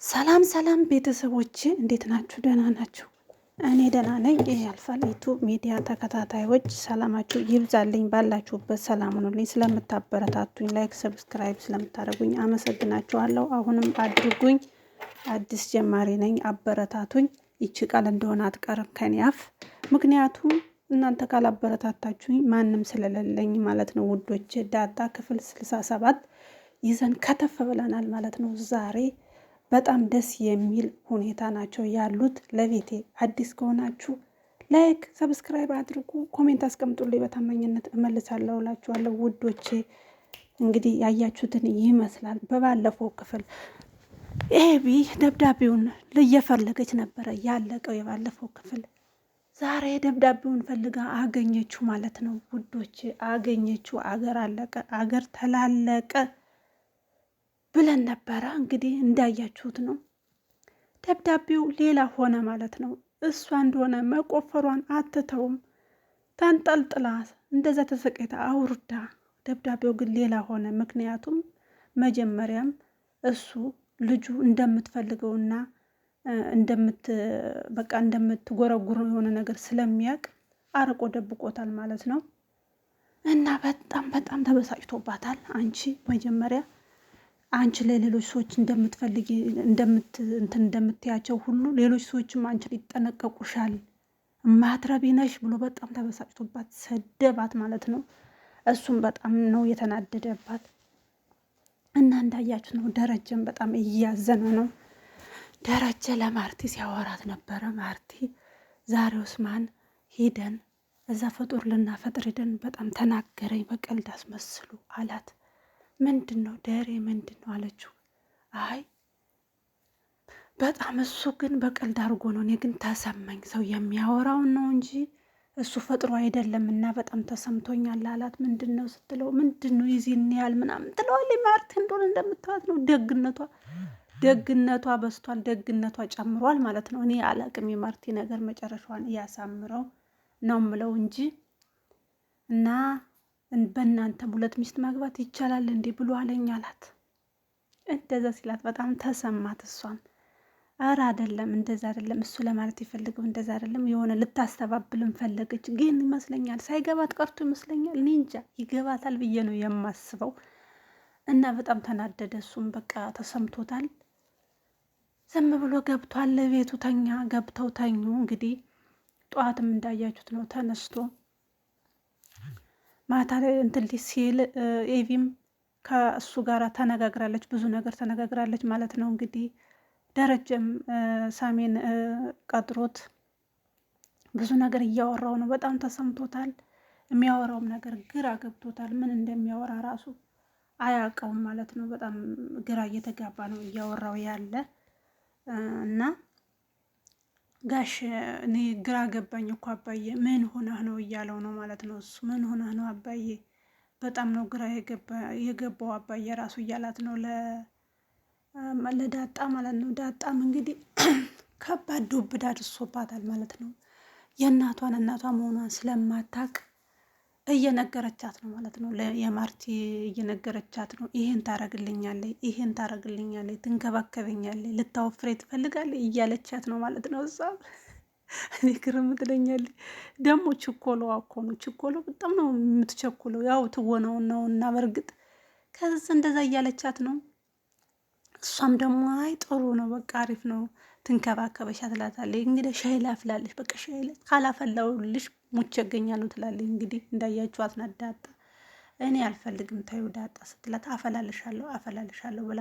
ሰላም ሰላም ቤተሰቦች እንዴት ናችሁ? ደህና ናችሁ? እኔ ደህና ነኝ። ይህ ያልፋል ዩቱብ ሚዲያ ተከታታዮች ሰላማችሁ ይብዛልኝ፣ ባላችሁበት ሰላም ሁኑልኝ። ስለምታበረታቱኝ like፣ subscribe ስለምታደርጉኝ አመሰግናችኋለሁ። አሁንም አድርጉኝ። አዲስ ጀማሪ ነኝ፣ አበረታቱኝ። ይቺ ቃል እንደሆነ አትቀርም ከኔ አፍ፣ ምክንያቱም እናንተ ካላበረታታችሁኝ ማንም ስለሌለኝ ማለት ነው። ውዶች ዳጣ ክፍል 67 ይዘን ከተፍ ብለናል ማለት ነው ዛሬ በጣም ደስ የሚል ሁኔታ ናቸው ያሉት። ለቤቴ አዲስ ከሆናችሁ like፣ subscribe አድርጉ፣ comment አስቀምጡልኝ። በታማኝነት እመልሳለሁ እላችኋለሁ ውዶቼ። እንግዲህ ያያችሁትን ይመስላል። በባለፈው ክፍል ኤቢ ደብዳቤውን እየፈለገች ነበረ ያለቀው የባለፈው ክፍል። ዛሬ ደብዳቤውን ፈልጋ አገኘችው ማለት ነው ውዶቼ፣ አገኘችው። አገር አለቀ፣ አገር ተላለቀ ብለን ነበረ። እንግዲህ እንዳያችሁት ነው። ደብዳቤው ሌላ ሆነ ማለት ነው። እሷ እንደሆነ መቆፈሯን አትተውም። ተንጠልጥላ እንደዛ ተሰቃይታ አውርዳ፣ ደብዳቤው ግን ሌላ ሆነ። ምክንያቱም መጀመሪያም እሱ ልጁ እንደምትፈልገውና እንደምት በቃ እንደምትጎረጉር የሆነ ነገር ስለሚያውቅ አርቆ ደብቆታል ማለት ነው። እና በጣም በጣም ተበሳጭቶባታል። አንቺ መጀመሪያ አንቺ ለሌሎች ሰዎች እንደምትፈልጊ እንትን እንደምትያቸው ሁሉ ሌሎች ሰዎችም አንቺን ይጠነቀቁሻል፣ ማትረቢ ነሽ ብሎ በጣም ተበሳጭቶባት ሰደባት ማለት ነው። እሱም በጣም ነው የተናደደባት እና እንዳያችሁ ነው። ደረጀም በጣም እያዘነ ነው። ደረጀ ለማርቲ ሲያወራት ነበረ። ማርቲ ዛሬ ኡስማን ሂደን እዛ ፍጡር ልናፈጥር ሂደን በጣም ተናገረኝ በቀልድ አስመስሉ አላት። ምንድን ነው ደሬ ምንድን ነው አለችው። አይ በጣም እሱ ግን በቀልድ አድርጎ ነው፣ እኔ ግን ተሰማኝ። ሰው የሚያወራውን ነው እንጂ እሱ ፈጥሮ አይደለም እና በጣም ተሰምቶኛል አላት። ምንድን ነው ስትለው ምንድን ነው ይዚህን ያህል ምናምን ትለዋለች። ማርቲ እንደሆነ እንደምታዋት ነው ደግነቷ ደግነቷ በስቷል፣ ደግነቷ ጨምሯል ማለት ነው። እኔ አላቅም የማርቲ ነገር መጨረሻዋን እያሳምረው ነው ምለው እንጂ እና በእናንተም ሁለት ሚስት ማግባት ይቻላል እንዴ ብሎ አለኝ አላት። እንደዛ ሲላት በጣም ተሰማት። እሷም ኧረ አይደለም እንደዛ አይደለም እሱ ለማለት የፈለገው እንደዛ አይደለም፣ የሆነ ልታስተባብልም ፈለገች። ግን ይመስለኛል ሳይገባት ቀርቶ ይመስለኛል። እኔ እንጃ ይገባታል ብዬ ነው የማስበው። እና በጣም ተናደደ። እሱም በቃ ተሰምቶታል። ዝም ብሎ ገብቷል ቤቱ ተኛ። ገብተው ተኙ። እንግዲህ ጠዋትም እንዳያችሁት ነው ተነስቶ ማታ ላይ እንትን ሲል ኤቪም ከእሱ ጋር ተነጋግራለች፣ ብዙ ነገር ተነጋግራለች ማለት ነው። እንግዲህ ደረጀም ሳሜን ቀጥሮት ብዙ ነገር እያወራው ነው። በጣም ተሰምቶታል። የሚያወራውም ነገር ግራ ገብቶታል። ምን እንደሚያወራ ራሱ አያውቀውም ማለት ነው። በጣም ግራ እየተጋባ ነው እያወራው ያለ እና ጋሽ እኔ ግራ ገባኝ እኮ አባዬ፣ ምን ሆነህ ነው እያለው ነው ማለት ነው። እሱ ምን ሆነህ ነው አባዬ፣ በጣም ነው ግራ የገባው አባዬ ራሱ እያላት ነው ለዳጣ ማለት ነው። ዳጣም እንግዲህ ከባድ ዱብ እዳ ደርሶባታል ማለት ነው። የእናቷን እናቷ መሆኗን ስለማታቅ እየነገረቻት ነው ማለት ነው። የማርቲ እየነገረቻት ነው። ይሄን ታረግልኛለች፣ ይሄን ታረግልኛለች፣ ትንከባከበኛለች፣ ልታወፍሬ ትፈልጋለች እያለቻት ነው ማለት ነው። እሷ እኔ ግርም ትለኛለች። ደግሞ ችኮሎ እኮ ነው ችኮሎ፣ በጣም ነው የምትቸኩለው። ያው ትወነውን ነው እና በእርግጥ ከዚ እንደዛ እያለቻት ነው። እሷም ደግሞ አይ ጥሩ ነው በቃ አሪፍ ነው ትንከባከበሻ ትላታለች። እንግዲህ ሻይ ላፍላለች፣ በቃ ሻይ ካላፈላውልሽ ሙቼ እገኛለሁ ትላለች። እንግዲህ እንዳያችኋት ናት ዳጣ። እኔ አልፈልግም ታዩ ዳጣ ስትላት አፈላልሻለሁ አፈላልሻለሁ ብላ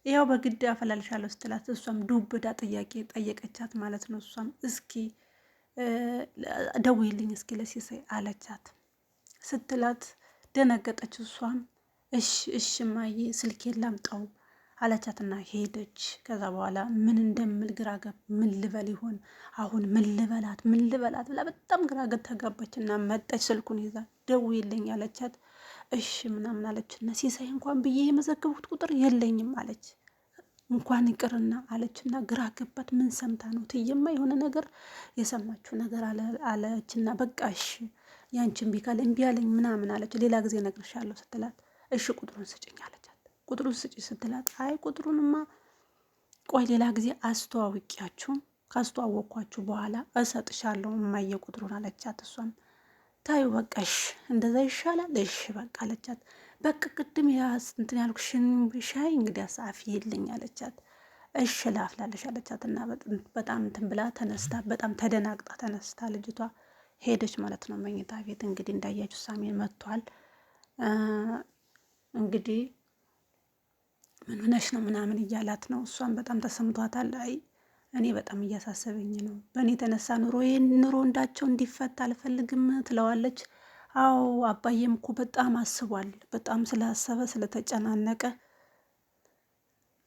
ያው በግድ አፈላልሻለሁ ስትላት እሷም ዱብዳ ጥያቄ ጠየቀቻት ማለት ነው። እሷም እስኪ ደውይልኝ እስኪ ለሲሳይ አለቻት ስትላት ደነገጠች። እሷም እሽ እሽ እማዬ ስልኬን ላምጣው አለቻትና ሄደች። ከዛ በኋላ ምን እንደምል ግራ ገብ ምን ልበል ይሆን አሁን ምን ልበላት ምን ልበላት ብላ በጣም ግራ ተጋባች እና መጣች። ስልኩን ይዛ ደውዪልኝ አለቻት። እሺ ምናምን አለችና ሲሳይ እንኳን ብዬ የመዘገብኩት ቁጥር የለኝም አለች። እንኳን ይቅርና አለችና ግራ ገባት። ምን ሰምታ ነው ትየማ የሆነ ነገር የሰማችው ነገር አለችና በቃ እሺ ያንቺን እምቢ ካለ እምቢ አለኝ ምናምን አለች። ሌላ ጊዜ እነግርሻለሁ ስትላት እሺ ቁጥሩን ስጭኝ አለች። ቁጥሩን ስጪ ስትላት አይ ቁጥሩንማ ቆይ ሌላ ጊዜ አስተዋውቂያችሁ ካስተዋወቅኳችሁ በኋላ እሰጥሻለሁ እማዬ ቁጥሩን አለቻት። እሷም ታዩ በቃ እሺ እንደዛ ይሻላል፣ እሺ በቃ አለቻት። በቃ ቅድም እንትን ያልኩሽን ሻይ እንግዲህ አፍይልኝ አለቻት። እሺ ላፍላለሽ አለቻት። እና በጣም እንትን ብላ ተነስታ በጣም ተደናግጣ ተነስታ ልጅቷ ሄደች ማለት ነው። መኝታ ቤት እንግዲህ እንዳያችሁ ሳሚን መጥቷል። እንግዲህ ምን ሆነሽ ነው ምናምን እያላት ነው። እሷን በጣም ተሰምቷታል። አይ እኔ በጣም እያሳሰበኝ ነው፣ በእኔ የተነሳ ኑሮ ኑሮ እንዳቸው እንዲፈታ አልፈልግም ትለዋለች። አዎ አባዬም እኮ በጣም አስቧል። በጣም ስላሰበ ስለተጨናነቀ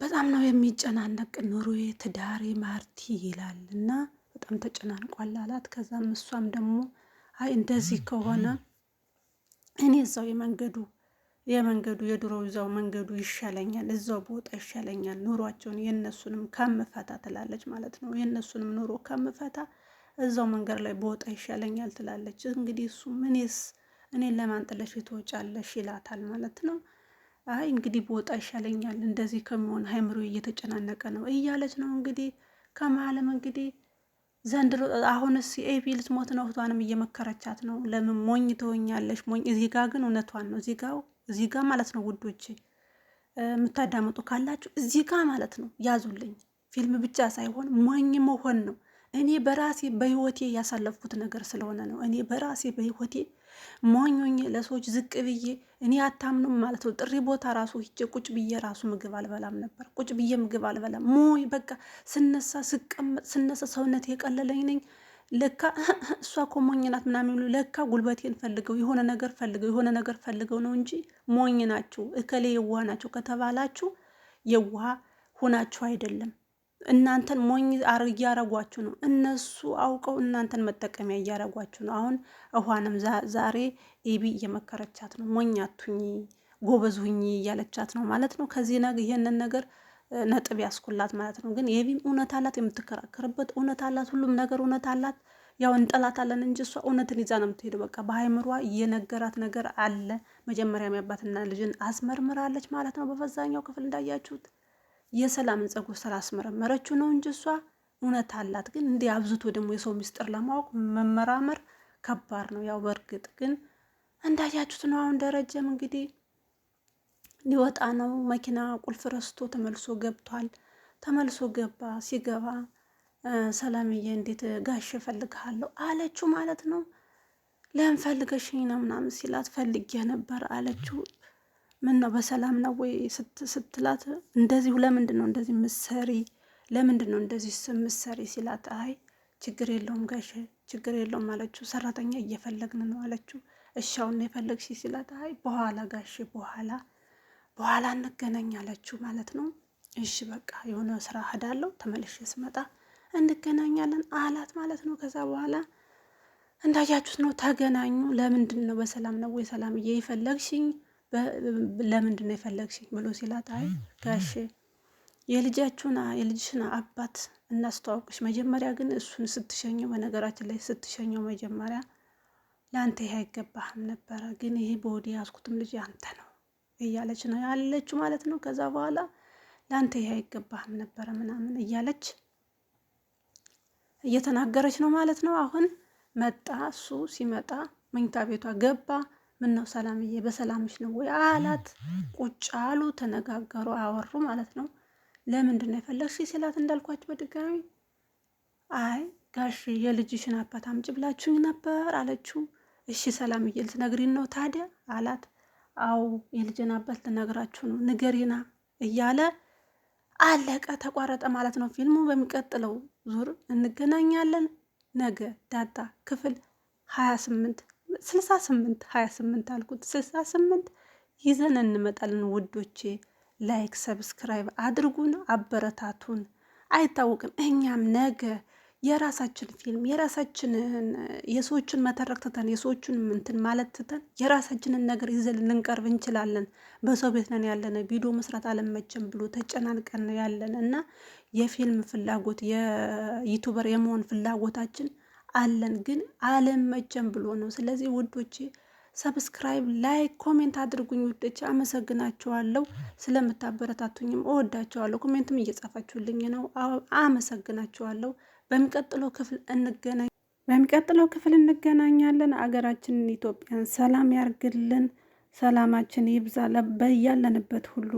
በጣም ነው የሚጨናነቅ። ኑሮዬ፣ ትዳሬ፣ ማርቲ ይላል እና በጣም ተጨናንቋል አላት። ከዛም እሷም ደግሞ አይ እንደዚህ ከሆነ እኔ እዛው የመንገዱ የድሮ እዛው መንገዱ ይሻለኛል፣ እዛው ቦታ ይሻለኛል፣ ኑሯቸውን የእነሱንም ከምፈታ ትላለች ማለት ነው። የእነሱንም ኑሮ ከምፈታ እዛው መንገድ ላይ ቦታ ይሻለኛል ትላለች። እንግዲህ እሱ እኔስ እኔን ለማን ጥለሽ ትወጫለሽ ይላታል ማለት ነው። አይ እንግዲህ ቦታ ይሻለኛል እንደዚህ ከሚሆን አይምሮ እየተጨናነቀ ነው እያለች ነው እንግዲህ። ከመሀልም እንግዲህ ዘንድሮ አሁንስ ኤቢ ልትሞት ነው። እህቷንም እየመከረቻት ነው። ለምን ሞኝ ትሆኛለሽ? ሞኝ እዚህ ጋ ግን እውነቷን ነው። እዚህ ጋ ማለት ነው ውዶቼ የምታዳምጡ ካላችሁ እዚህ ጋ ማለት ነው ያዙልኝ። ፊልም ብቻ ሳይሆን ሞኝ መሆን ነው። እኔ በራሴ በህይወቴ ያሳለፍኩት ነገር ስለሆነ ነው። እኔ በራሴ በህይወቴ ሞኝ ሆኜ ለሰዎች ዝቅ ብዬ እኔ አታምኑም ማለት ነው። ጥሪ ቦታ ራሱ ሂጄ ቁጭ ብዬ ራሱ ምግብ አልበላም ነበር። ቁጭ ብዬ ምግብ አልበላም። ሞኝ በቃ ስነሳ ስቀመጥ ስነሳ ሰውነት የቀለለኝ ነኝ። ለካ እሷ እኮ ሞኝ ናት ምናምን የሚሉ ለካ ጉልበቴን ፈልገው የሆነ ነገር ፈልገው የሆነ ነገር ፈልገው ነው እንጂ ሞኝ ናችሁ እከሌ የዋህ ናቸው ከተባላችሁ የዋህ ሆናችሁ አይደለም። እናንተን ሞኝ እያረጓችሁ ነው። እነሱ አውቀው እናንተን መጠቀሚያ እያረጓችሁ ነው። አሁን እኋንም ዛሬ ኤቢ እየመከረቻት ነው። ሞኝ አትሁኚ፣ ጎበዝ ሁኚ እያለቻት ነው ማለት ነው። ከዚህ ይሄንን ነገር ነጥብ ያስኩላት ማለት ነው። ግን የኤቢም እውነት አላት፣ የምትከራከርበት እውነት አላት፣ ሁሉም ነገር እውነት አላት። ያው እንጠላታለን እንጂ እሷ እውነትን ይዛ ነው የምትሄደው። በቃ በአይምሯ እየነገራት ነገር አለ። መጀመሪያም ያባትና ልጅን አስመርምራለች ማለት ነው። በበዛኛው ክፍል እንዳያችሁት የሰላምን ጸጉር ስላስመረመረችው ነው እንጂ እሷ እውነት አላት። ግን እንዲህ አብዝቶ ደግሞ የሰው ምስጢር ለማወቅ መመራመር ከባድ ነው። ያው በእርግጥ ግን እንዳያችሁት ነው። አሁን ደረጀም እንግዲህ ሊወጣ ነው። መኪና ቁልፍ ረስቶ ተመልሶ ገብቷል። ተመልሶ ገባ። ሲገባ ሰላምዬ እንዴት ጋሽ እፈልግሃለሁ አለችው ማለት ነው። ለምን ፈልገሽኝ ነው ምናምን ሲላት ፈልጌ ነበር አለችው። ምን ነው በሰላም ነው ወይ ስትላት፣ እንደዚሁ ለምንድን ነው እንደዚህ ምሰሪ ለምንድን ነው እንደዚህ ምሰሪ ሲላት፣ አይ ችግር የለውም ጋሽ ችግር የለውም አለችው። ሰራተኛ እየፈለግን ነው አለችው። እሻውን ነው የፈለግሽ ሲላት፣ አይ በኋላ ጋሽ በኋላ በኋላ እንገናኝ አለችው ማለት ነው። እሺ በቃ የሆነ ስራ እሄዳለሁ ተመልሼ ስመጣ እንገናኛለን አላት ማለት ነው። ከዛ በኋላ እንዳያችሁት ነው ተገናኙ። ለምንድን ነው በሰላም ነው ወይ ሰላምዬ የፈለግሽኝ ለምንድን ነው የፈለግሽኝ ብሎ ሲላት፣ አይ ጋሽ የልጃችሁን የልጅሽን አባት እናስተዋውቅሽ፣ መጀመሪያ ግን እሱን ስትሸኘው፣ በነገራችን ላይ ስትሸኘው መጀመሪያ ለአንተ ይሄ አይገባህም ነበረ፣ ግን ይሄ በወዲ ያዝኩትም ልጅ አንተ ነው እያለች ነው ያለችው ማለት ነው። ከዛ በኋላ ለአንተ ይሄ አይገባህም ነበረ ምናምን እያለች እየተናገረች ነው ማለት ነው። አሁን መጣ እሱ ሲመጣ መኝታ ቤቷ ገባ። ምን ነው ሰላምዬ በሰላምሽ ነው ወይ አላት። ቁጭ አሉ፣ ተነጋገሩ፣ አወሩ ማለት ነው። ለምንድን ነው የፈለግሽ ሲላት እንዳልኳችሁ በድጋሚ አይ ጋሽ የልጅሽን አባት አምጪ ብላችሁኝ ነበር አለችው። እሺ ሰላምዬ ልትነግሪን ነው ታዲያ አላት። አዎ የልጅን አባት ልነግራችሁ ነው ንገሪና እያለ አለቀ፣ ተቋረጠ ማለት ነው ፊልሙ። በሚቀጥለው ዙር እንገናኛለን። ነገ ዳጣ ክፍል 28 68 28 አልኩት 68 ይዘን እንመጣለን ውዶቼ። like subscribe አድርጉን፣ አበረታቱን። አይታወቅም እኛም ነገ የራሳችን ፊልም የራሳችንን የሰዎችን መተረክ ትተን የሰዎችን እንትን ማለት ትተን የራሳችንን ነገር ይዘን ልንቀርብ እንችላለን። በሰው ቤት ነን ያለን፣ ቪዲዮ መስራት አለመቸም ብሎ ተጨናንቀን ያለን እና የፊልም ፍላጎት የ YouTuber የመሆን ፍላጎታችን አለን፣ ግን አለመቸም ብሎ ነው። ስለዚህ ውዶቼ Subscribe፣ like፣ comment አድርጉኝ ውዶች። አመሰግናችኋለሁ ስለምታበረታቱኝም እወዳችኋለሁ። Comment ም እየጻፋችሁልኝ ነው፣ አመሰግናችኋለሁ። በሚቀጥለው ክፍል እንገናኝ በሚቀጥለው ክፍል እንገናኛለን። አገራችንን ኢትዮጵያን ሰላም ያርግልን። ሰላማችን ይብዛ በያለንበት ሁሉ።